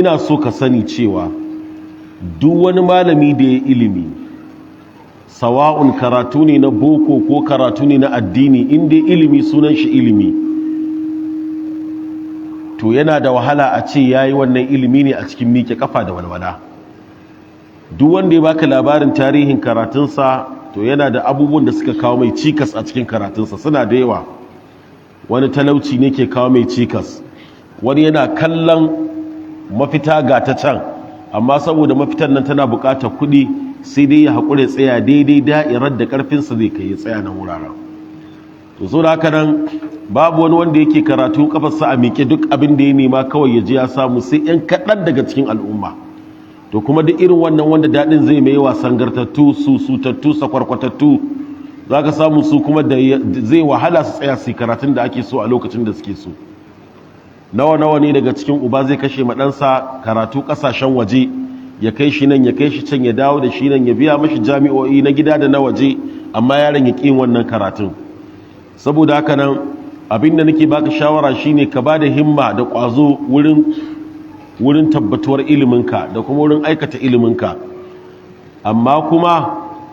Ina so ka sani cewa duk wani malami da ya ilimi, sawa'un karatu ne na boko ko karatu ne na addini, inda ilimi sunan shi ilimi, to yana da wahala a ce ya yi wannan ilimi ne a cikin miƙe kafa da walwala. Duk wanda ya baka labarin tarihin karatunsa, to yana da abubuwan da suka kawo mai cikas a cikin karatunsa, suna da yawa. Wani talauci ne ke kawo mai cikas, wani yana kallon mafita ga ta can, amma saboda mafitan nan tana buƙatar kuɗi, sai dai ya haƙura tsaya daidai da'irar da ƙarfinsa zai kai, ya tsaya nan wuraren. To so da haka nan babu wani wanda yake karatu kafarsa a miƙe, duk abin da ya nema kawai ya ji ya samu, sai 'yan kaɗan daga cikin al'umma. To kuma duk irin wannan wanda daɗin zai mai wasan gartattu, susutattu, sakwarkwatattu, za ka samu su kuma da zai wahala su tsaya su karatun da ake so a lokacin da suke so. Nawa nawa ne daga cikin uba zai kashe maɗansa karatu ƙasashen waje, ya kai shi nan, ya kai shi can, ya dawo da shi nan, ya biya mashi jami'o'i na gida da na waje, amma yaron ya ƙi wannan karatun. Saboda haka nan abin da nake baka shawara shine ka ba da himma da ƙwazo wurin tabbatuwar iliminka da kuma wurin aikata iliminka. Amma kuma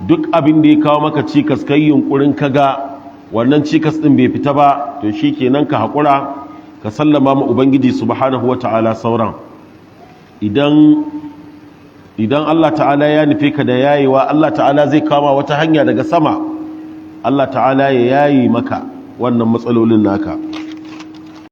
duk abin da ya kawo maka cikas, kai yunkurin ka ga wannan cikas din bai fita ba, to shi kenan ka haƙura ka sallama ma Ubangiji Subhanahu wa Ta'ala sauran. Idan Allah Ta'ala ya nufe ka da yayewa, Allah Ta'ala zai kama wata hanya daga sama, Allah Ta'ala ya yayi maka wannan matsalolin naka.